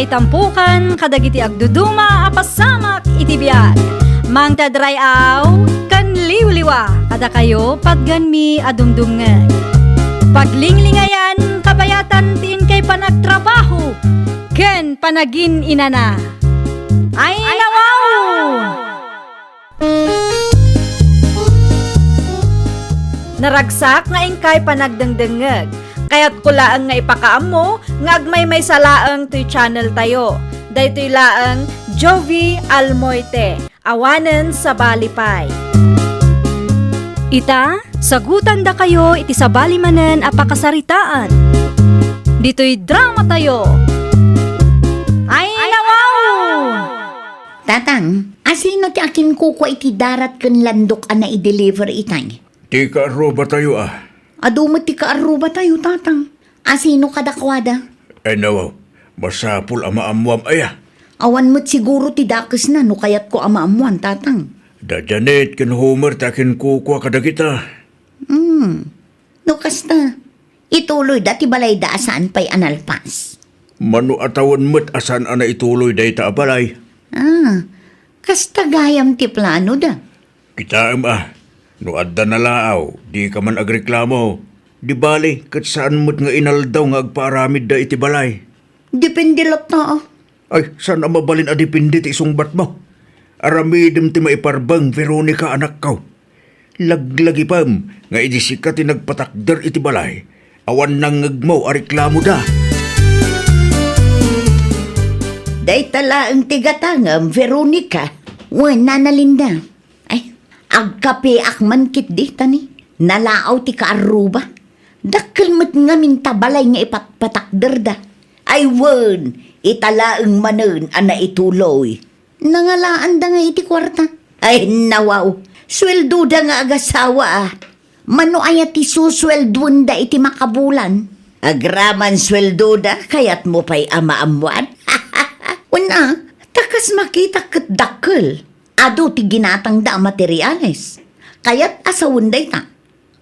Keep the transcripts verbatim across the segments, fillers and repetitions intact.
Itampukan kadagiti agduduma a pasamak iti biag. Mangted ray-aw ken liwliwa kadakayo patganmi a dumdumngeg. Paglinglingayan kabayatan ti inkay panagtrabaho ken panagin-inana. Ay, nawaw! Naragsak nga inkay panagdengdengngeg. Kayatko laeng nga ipakaammo nga agmaymaysa laeng toy channel tayo. Daytoy laeng Jovie Almoite, awanen sabali pay. Ita, sagutandakayo iti sabali manen a pakasaritaan. Ditoy drama tayo. Ay, nawaw! Tatang, asino ti akinkukua iti darat ken landok a nai-deliver itay? Ti kaarrubatayo a. Adu met ti kaarrubatayo, Tatang. Asino kadakuada? Ay, nawaw, masapul a maammuam aya. Awan met siguro ti dakesna no kayatko a maammuan, Tatang. Da Janet ken Homer ti akinkukua kadagita. Hmm. No kasta, ituloyda ti balayda a saan pay a nalpas. Mano a tawen met a saan a naituloy dayta a balay? Ah, kasta gayam ti planoda. Kitaem a, no adda nalaaw, dika man agreklamo. Di bali, ket saan met nga inaldaw nga agpaaramidda iti balay. Depende latta, ah. Ay, saan a mabalin a depende ti isungbatmo. Aramidem ti maiparbeng, Veronica, anakko. Laglagipem nga idi sika ti nagpatakder iti balay, awan nangngegmo a reklamoda. Dayta laeng ti gatangem, Veronica. Wen, Nana Linda. Ay, agkapeak man ketdi, tani. Nalaaw ti kaarruba. Dakkel met ngamin ta balay nga ipatpatakderda. Ay wen, ita laeng manen a naituloy. Nangalaanda nga iti kuarta. Ay, nawaw. Sueldoda nga agasawa, a. Mano aya ti susueldoenda iti makabulan? Agraman sueldoda, kayatmo pay a maammuan? Wen a, ta kas makitak ket dakkel. Adu ti ginatangda a materiales. Kayat a sawen dayta.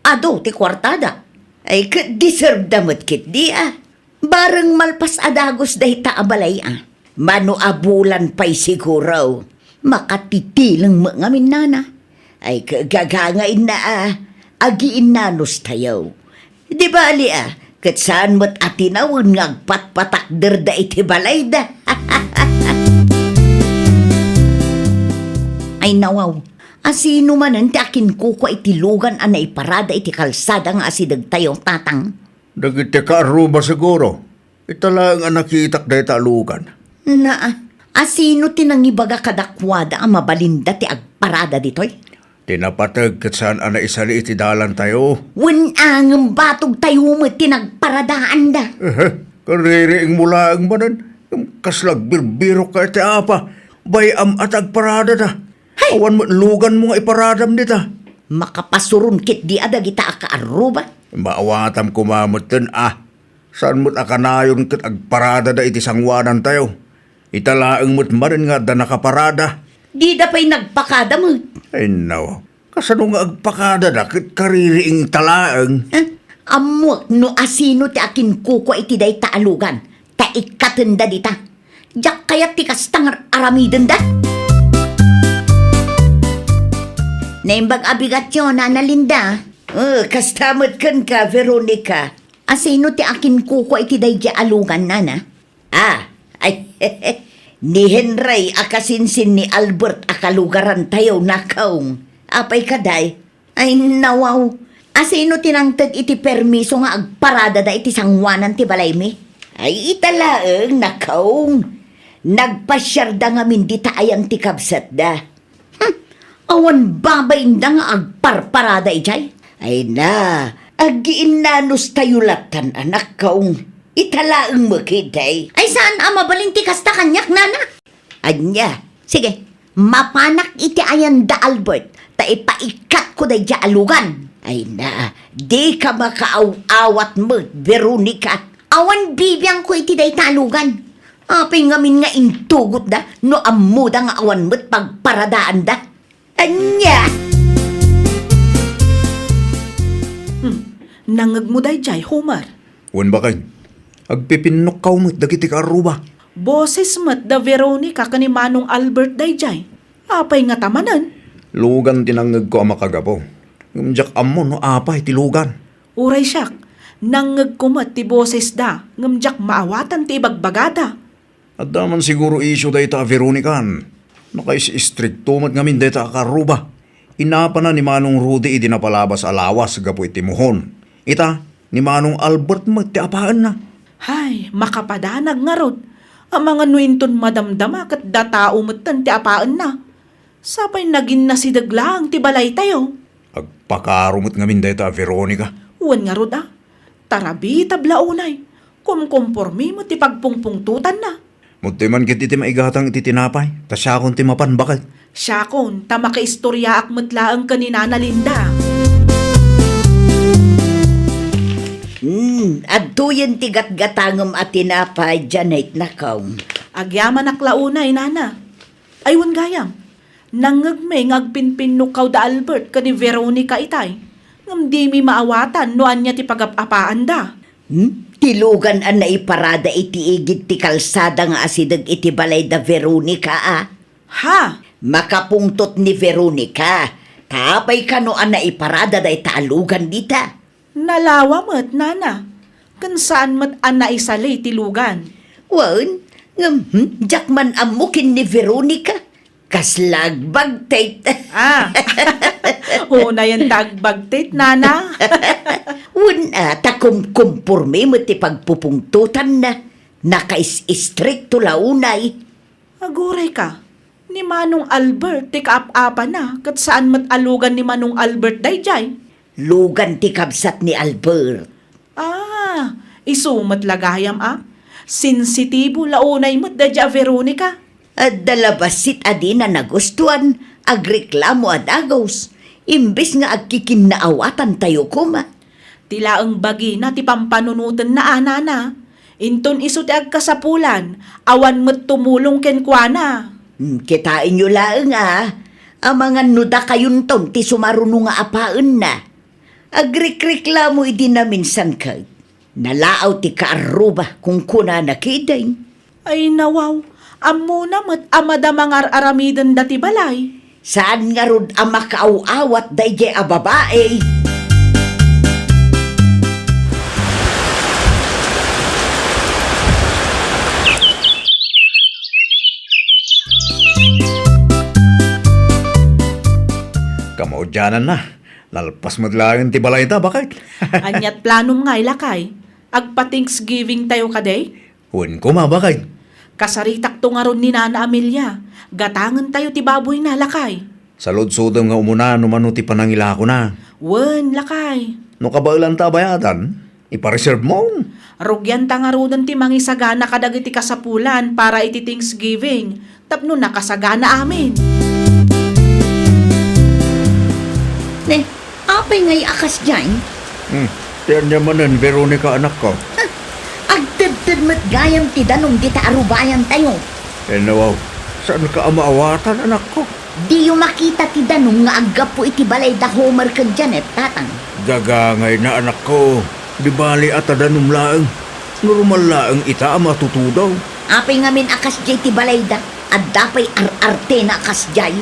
Adu ti kuartada. Ay, ket deserveda met ketdi, a. Bareng malpas a dagus dayta a balay, a. Mano a bulan pay siguro. Makatitileng met ngamin, Nana. Ay, ket gaganga inna, a. Agiinnanos tayo. Di bali, a. Ket saan met a tinawen nga agpatpatakderda iti balayda. Ay, nawaw. Asino manen ti akinkukua iti lugan a naiparada iti kalsada nga asidegtayo, Tatang? Dagiti kaarruba siguro. Ita laeng a nakitak dayta a lugan. Naa, asino ti nangibaga kadakuada a mabalinda ti agparada ditoy? Ti napateg ket saan a naisali iti dalantayo. Wen a, ngem batogtayo met ti nagparadaanda. Ehe, kaririingmo laeng manen. Ngem kasla agbirbirokka iti apa. Bay-am a ti agparadada. Hay! Awan met luganmo nga iparadam dita. Makapasuron ketdi a dagita a kaarruba. Maawatam koma metten a. Saan met a kanayon ket agparadada iti sanguanantayo. Ita laeng met manen nga adda nakaparada. Dida pay nagpakada met. Ay, no. Kasano nga agpakadada ket kaririingta laeng? Eh, ammoak no asino ti akinkukua iti dayta a lugan, ta ikkatenda dita. Diak kayat ti kasta nga aramidenda. Naimbag a bigatyo, Nana Linda. Eh, kasta met kenka, Veronica. Asino ti akinkukua iti daydiay a lugan, Nana? Ah, ay, ni Henry a kasinsin ni Albert a kalugarantayo, nakong. Apay kadi? Ay, nawaw. Asino ti nangted iti permiso nga agparadada iti sanguanan ti balaymi? Ay, ita laeng, nakong. Nagpasiarda ngamin dita ayan ti kabsatda. Hmm, awan babainda nga agparparada idiay? Ay na, agiinnanos tayo latan, anak, kaong. Ita laeng met ketdi. Ay, saan a mabalin ti kasta kaniak, Nana? Ania? Sige, mapanak iti ayan da Albert, ta ipaikkatko daydiay a lugan. Ay na, dika makaaw-awat met, Veronica. Awan bibiangko iti dayta a lugan. Apay ngamin nga intugotda no ammoda nga awan met pagparadaanda? Ania? Hmm, nangngegmo daydiay, Homer? Wen, baken. Agpipinnokkaw met dagiti kaarruba. Boses met da Veronica ken ni Manong Albert daydiay. Apay ngata manen? Lugan ti nangngegko a makagapu. Ngem diak ammo no apay ti lugan. Uray siak, nangngegko met ti bosesda, ngem diak maawatan ti ibagbagada. Adda man siguro isyu dayta a Veronican. Nakais-istrikto met ngamin dayta a kaarruba. Inapana ni Manong Rudy idi napalabas a lawas gapu iti muhon. Ita, ni Manong Albert met ti apaenna. Hay, makapadanag ngarud. Amangan no inton madamdama ket datao metten ti apaenna. Sapay naginnasideg laeng ti balaytayo. Agpakaro met ngamin dayta a Veronica. Wen ngarud a, tarabitab la unay. Kumkompormi met ti pagpungpungtotanna. Mudtoy man ket iti maigatang iti tinapay, ta siakon ti mapan baket. Siakon, ta makaistoryaan met laeng ken ni Nana Linda. Hmm, adtoyen ti gatgatangem a tinapay, Janet, nakaw. Agyamanak la unay, Nana. Ay, wen gayam, nangngegmi nga agpinpinnukkaw da Albert ken ni Veronica itay, ngem dimi maawatan no ania ti pagap-apaanda. Hmm? Ti lugan a naiparada iti igid ti kalsada nga asideg iti balay da Veronica, a? Ha? Makapungtot ni Veronica. Ta apay kano a naiparada dayta a lugan dita? Nalawa met, Nana. Ken saan met a naisali ti lugan. Wen, ngem, hmm, diak man ammo ken ni Veronica. Kasla agbagtit. Ah. Unayen ta agbagtit, Nana. Wen, a, ta kumkumpormi met ti pagpupungtotanna. Nakais-istrikto la unay. Aguray ka, ni Manong Albert ti kaap-apana ket saan met a lugan ni Manong Albert daydiay. Lugan ti kabsat ni Albert. Ah, isu met la gayam a. Sensitibo la unay met daydiay a Veronica. Adda la bassit a dina nagustuan, agreklamo a dagus, imbes nga agkikinnaawatan tayo koma. Ti laeng bagina ti pampanunotenna a, Nana. Inton isu ti agkasapulan, awan met tumulong kenkuana. Hmm, kitaenyo laeng a, amangan no dakayonton ti sumaruno nga apaenna. Agrikriklamo idi naminsan ket nalaaw ti kaarruba, kunkunana ketdin. Ay nawaw, ammona met a madama nga ar-aramidenda ti balay. Saan ngarud a makaaw-awat daydiay a babai? Kamaudiananna, nalpas met laeng ti balayta, baket. Ania't planom ngay, lakay? Agpa-Thanksgiving tayo kadi? Wen koma, baket. Kasaritakto ngarud ni Nana Amelia. Gatangen tayo ti baboyna, lakay. Saludsodem nga umuna no mano ti panangilakona. Wen, lakay. No kabaelanta a bayadan, ipareserve mo. Rugianta ngaruden ti mangisagana kadagiti kasapulan para iti Thanksgiving tapno nakasagana amin. Ne, apay ngay a kasdiay? Hmm. Ti ania manen, Veronica, anakko? Ah, agtedted met gayam ti danum dita a rubayantayo. Ay nawaw, saanka a maawatan, anakko? Diyo makita ti danum nga aggapu iti balay da Homer ken Janet, tatang? Dagangayna, anakko. Di bale a ta danum laeng. Normal laeng ita a matutudo. Apay ngamin a kasdiay ti balayda? Adda pay ar-artena a kasdiay?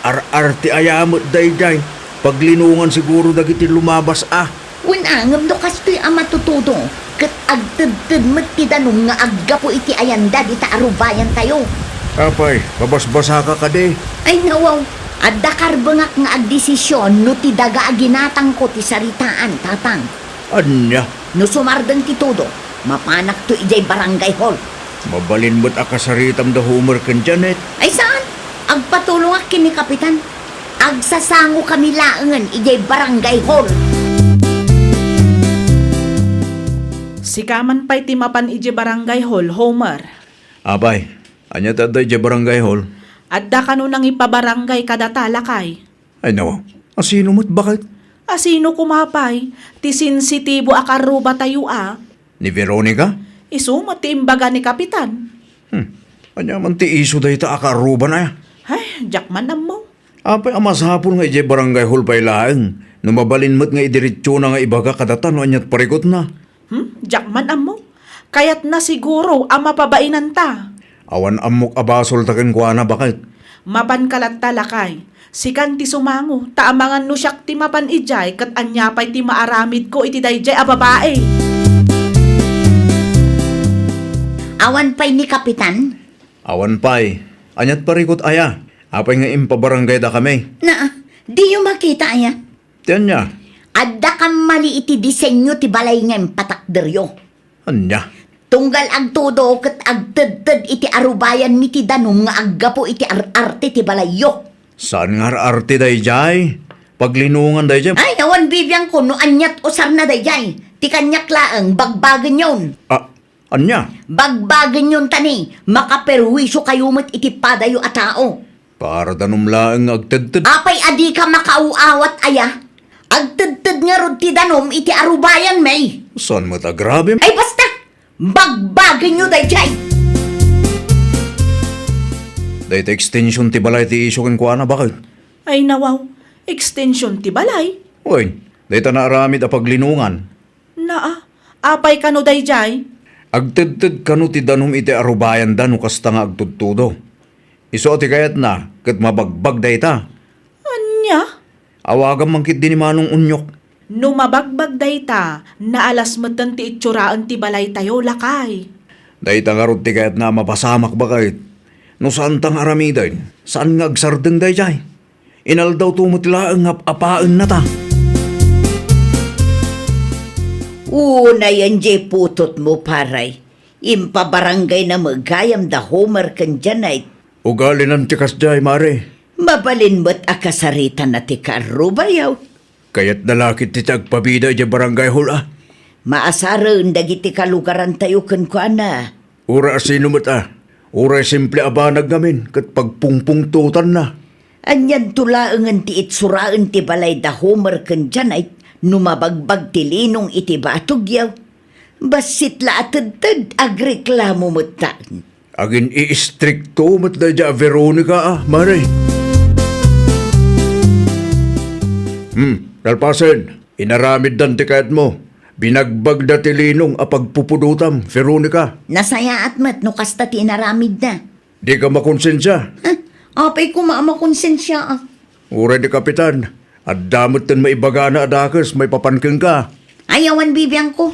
Ar-arte aya met daydiay. Paglinongan siguro dagiti lumabas a. Wen a, ngem no kastoy a matutudo, ket agtedted met ti danum nga aggapu iti ayanda dita a rubayantayo. Apay, mabasbasaka kadi? Ay nawaw, adda karbengak nga agdesision no ti daga a ginatangko ti saritaan, tatang. Ania? No sumardeng ti todo, mapanakto idiay barangay hall. Mabalin met a kasaritam da Homer ken Janet. Ay saan? Agpatulongak ken ni Kapitan. Agsasangokami laengen idiay barangay hall. Sika man pay ti mapan idiay barangay hall, Homer. Apay, ania ti adda idiay barangay hall? Adda kano nangipabarangay kadata, lakay. Ay, nawa, asino met, baket? Asino koma pay ti sensitibo a karrubatayo a? Ni Veronica? Isu met ti imbaga ni Kapitan. Hmm. Ania man ti isu dayta a karrubana? Ay, diak man ammo. Apay a masapul nga idiay barangay hall pay laeng, no mabalin met nga idiretsona nga ibaga kadata no aniat parikutna? Hmm? Diak man ammo. Kayatna siguro a mapabainanta. Awan ammok a basolta kenkuana, baket. Mapanka latta, lakay. Sikan ti sumango, ta amangan no siak ti mapan idiay, ket ania pay ti maaramidko iti daydiay a babai? Awan pay ni Kapitan? Awan pay. Aniat parikut aya? Apay nga impabaranggaydakami? Na, diyo makita aya? Ti ania? Adda kammali iti disenyo ti balay nga impatakderyo. Ania? Tunggal agtudo ket agtedted iti arubayanmi ti danum nga aggapu iti ar-arte ti balayyo. Saan nga ar-arte daydiay? Paglinungan daydiay. Ay, awan bibiangko no aniat usarna daydiay. Ti kaniak laeng, bagbagenyon. Ah, ania? Bagbagenyon ta ni, makaperhuisiokayo met iti padayo a tao. Para danum laeng nga agtedted. Apay a dika makaaw-awat aya? Agtedted ngarud ti danum iti arubayanmi. Saan met a grabe? Ay, basta! Bagbagenyo daydiay! Dayta extension ti balay ti isyu kenkuana, baket? Ay, nawaw. Extension ti balay? Wen, dayta naaramid a paglinungan. Naa, apay kano daydiay? Agtedted kano ti danum iti arubayanda no kasta nga agtudtudo. Isu a ti kayatna ket mabagbag dayta. Ania? Awagam man ketdi ni Manong Unyok. No mabagbag dayta, naalas metten ti itsuraen ti balaytayo, lakay. Dayta ngarud ti kayatna a mapasamak, baket. No saanta nga aramiden, saan nga agsardeng daydiay? Inaldawto met laeng nga ap-apaennata. Unayen diay putotmo, pare. Impabaranggayna met gayam da Homer ken Janet. Ugalinan ti kasdiay, mare. Mabalin met a kasaritana ti kaarrubayo. Kayatda la ketdi ti agpabida idiay barangay hall a. Maasaren dagiti kalugarantayo kenkuana. Uray a sino met a, uray simple a banag ngamin ket pagpungpungtotanna. Anianto laengen ti itsuraen ti balay da Homer ken Janet no mabagbag ti linong iti batogyo? Bassit la a tedted, agreklamo met ta. Agin-iistrikto met daydiay a Veronica a, mare. Hmm, nalpasen, inaramiddan ti kayatmo. Binagbagda ti linong a pagpupudotam, Veronica. Nasayaat met no kasta ti inaramidna. Dika makonsensia? Huh? Apay koma a makonsensia, ah? Uray di kapitan, adda metten maibagana a dakes maipapan kenka. Ay, awan bibiangko.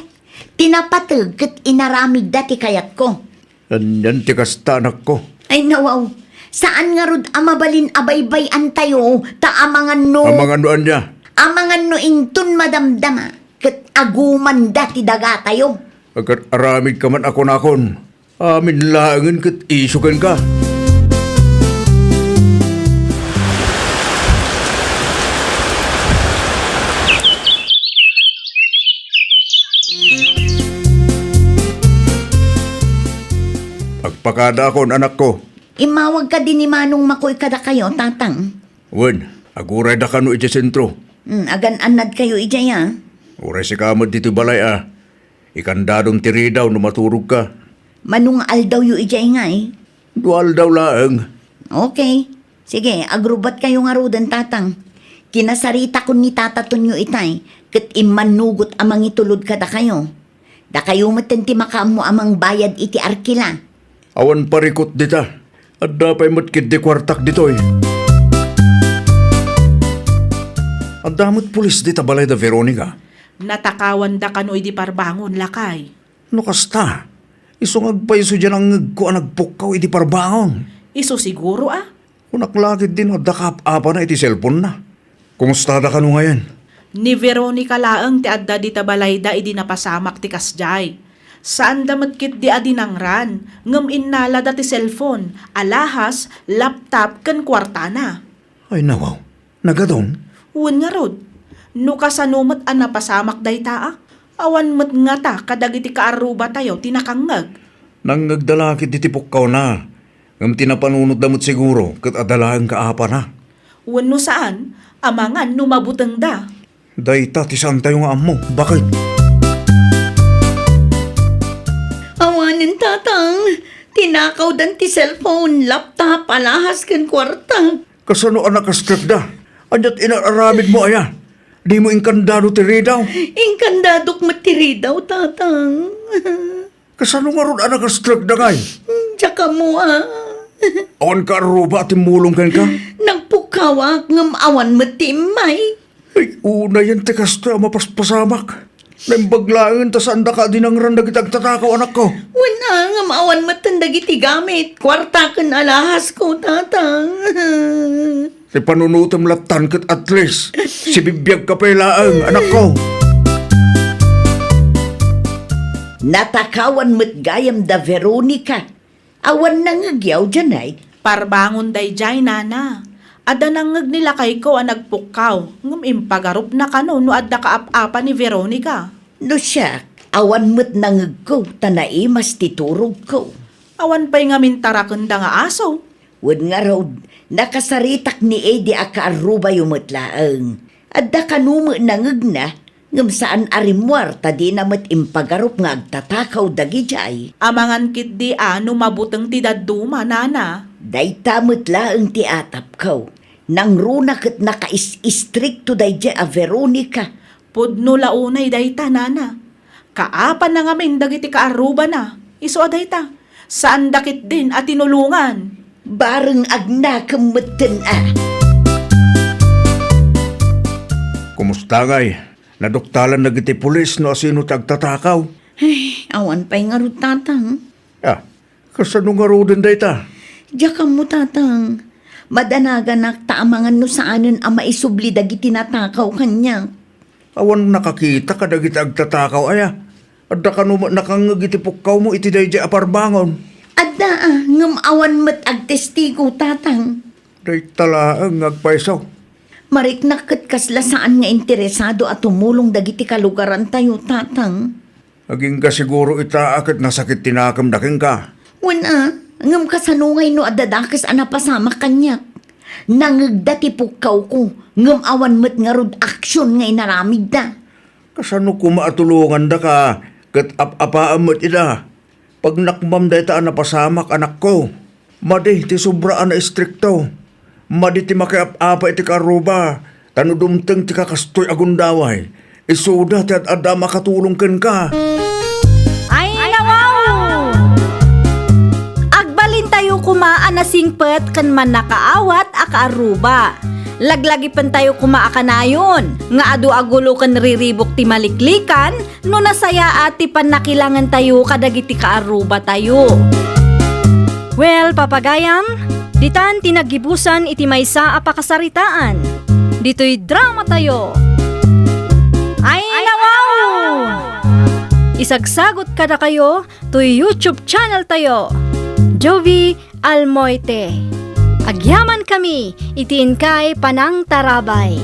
Ti napateg ket inaramidda ti kayatko. Anian ti kasta, anakko? Ay, nawaw. Saan ngarud a mabalin a baybay-antayo, ta amangan no Amangan no ania? Amangan no inton madamdama, ket agumanda ti dagatayo. Agar-aramidka man a kunakon. Amin laengen ket isu kenka. Agpakadaakon, anakko. Immawag kadi ni Manong Makoy kadakayo, Tatang. Wen, agurayda kano idiay sentro. Hmm, agan-annadkayo idiay, a? Uray sika met ditoy balay, a. Ikandadom ti ridaw no maturogka. Mano nga aldawyo idiay ngay? Dua aldaw laeng. Okay. Sige, agrubatkayo ngaruden, Tatang. Kinasaritakon ni Tata Tonyo itay, ket immannugot a mangitulod kadakayo. Dakayo metten ti makaammo a mangbayad iti arkila. Awan parikut dita. Adda pay met ketdi kuartak ditoy. Adda met pulis dita balay da Veronica. Natakawanda kano idi parbangon, lakay? No kasta, isu nga agpayso diay nangngegko a nagpukkaw idi parbangon. Isu siguro, a? Kunak la ketdi no adda kaap-apana iti cellphone-na. Kumustada kano ngayen? Ni Veronica laeng ti adda dita balayda idi napasamak ti kasdiay. Saanda met ketdi a dinangran, ngem innalada ti cellphone, alahas, laptop, ken kuartana. Ay, nawaw. Nagadun? Wen ngarud. No kasano met a napasamak dayta, a? Awan met ngata kadagiti kaarrubatayo ti nakangngeg. Nangngegda la ketdi ti pukkawna, ngem ti napanunotda met siguro ket adda laeng kaapana. Wenno saan, amangan no mabutengda. Dayta ti saantayo nga ammo. Bakit? Awanen, Tatang. Tinakawdan ti cellphone, laptop, alahas ken kuarta. Kasano a nakastrekda? Aniat inaramidmo aya? Dimo inkandado ti ridaw? Inkandadok met ti ridaw, Tatang. Kasano ngarud a nakastrekda ngay? Diak Ammo, a. Awan kaarruba a timmulong kenka? Nagpukkawak ngem awan met ti immay. Ay, unayen ti kastoy a mapaspasamak. Naimbag laeng ta saandaka a dinangran dagiti agtatakaw, anakko. Wen a, ngem awan metten dagiti gamit, kuarta ken alahasko, tatang. Ti panunotem lattan ket at least, sibibiagka pay laeng, anakko. Natakawan met gayam da Veronica. Awan nangngegyaw, Janay? Parbangon daydiay, nana. Adda nangngeg ni lakayko a nagpukkaw, ngem impagarupna kano no adda kaap-apa ni Veronica. No siak, awan met nangngegko ta naimas ti turogko. Awan pay ngamin tarakenda nga aso. Wen ngarud, nakasaritak ni Eddie a kaarrubayo met laeng. Adda kano met nangngegna, ngem saan a rimmuar ta dina met impagarup nga agtatakaw dagidiay. Amangan ketdi a no mabuteng ti dadduma, nana. Dayta met laeng ti atapko. Nangruna ket nakais-istrikto daydiay a Veronica. Pudno la unay dayta, nana. Kaapanna ngamin dagiti kaarrubana. Isu a dayta, saanda ketdin a tinulongan. Bareng agnakem metten a. Kumusta ngay? Naduktalan dagiti pulis no asino ti agtatakaw? Ay, awan pay ngarud, tatang. Ah, kasano ngaruden dayta? Diak ammo, tatang. Madanaganak ta amangan no saanen a maisubli dagiti natakaw kaniak. Awan nakakita kadagiti agtatakaw aya? Adda kano met nakangngeg iti pukkawmo iti daydiay a parbangon? Adda a, ngem awan met agtestigo, tatang. Dayta laeng nga agpayso. Mariknak ket kasla saan nga interesado a tumulong dagiti kalugarantayo, tatang. Agingga siguro ita a ket nasakit ti nakemda kenka. Wen a, ngem kasano ngay no adda dakes a napasamak kaniak? Nangngegda ti pukkawko, ngem awan met ngarud aksion nga inaramidda. Kasano koma a tulongandaka ket ap-apaam met ida? Pagnakmam dayta a napasamak, anakko. Madi ti sobra a naistrikto. Madi ti makiap-apa iti kaarruba, ta no dumteng ti kakastoy a gundaway, isuda ti ad-adda a makatulong kenka. Ay, nawaw! Agbalintayo koma a nasingpet ken mannakaawat a kaarruba. Laglagipentayo koma a kanayon nga adu a gulo ken riribuk ti maliklikan no nasayaat ti pannakilangentayo kadagiti kaarrubatayo. Well, papagayam, ditan ti naggibusan iti maysa a pakasaritaan. Ditoy dramatayo. Ay, nawaw! Isagsagot kadakayo toy YouTube channeltayo, Jovie Almoite. Agyamankami iti inkay panangtarabay.